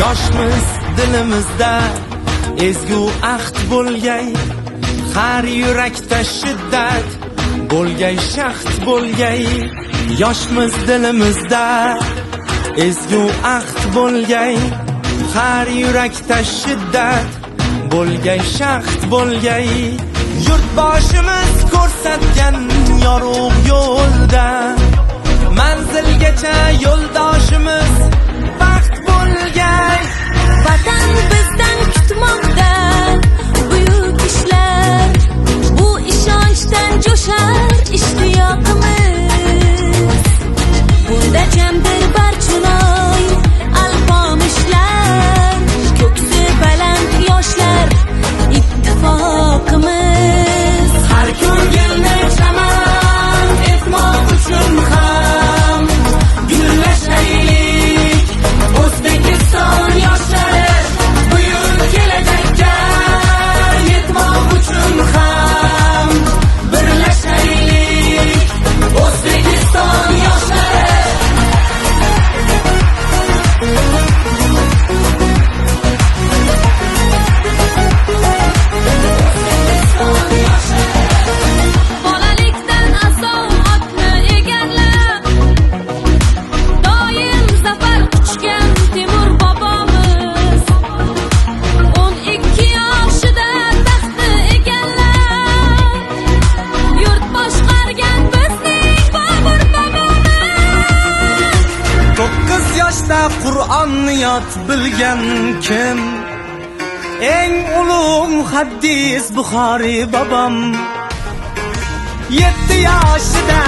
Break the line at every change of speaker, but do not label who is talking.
Yoshmiz, dilimizda ezgu ahd bo'lgay, har yurakda shiddat bo'lgay, shahd bo'lgay. Yoshmiz, dilimizda ezgu ahd bo'lgay, har yurakda shiddat bo'lgay, shahd bo'lgay. Yurtboshimiz ko'rsatgan yorug' yo'lda manzilgacha yo'ldoshimiz baxt bo'lgay.
Vatan bizdan kutmoqda buyuk ishlar. Bu ishonchdan jo'shar ishtiyoqimiz. Bunda jamdir Barchunoy, Alpomishlar, ko'ksi baland yoshlar ittifoqimiz.
Har ko'rganni chaman etmoq uchun ham gullashaylik. O'zbekiston yoshlari, buyuk kelajakka yetmoq uchun ham birlashaylik. O'zbekiston yoshlari.
Bolalikdan asov otni egarlab, doim zafar quchgan Temur bobomiz 12 yoshida taxtni egallab, yurt boshqargan bizning Bobur bobomiz.
9 yoshda Qur'onni yod bilgan kim? Eng ulug' muhaddis Buxoriy bobom. 7 yoshida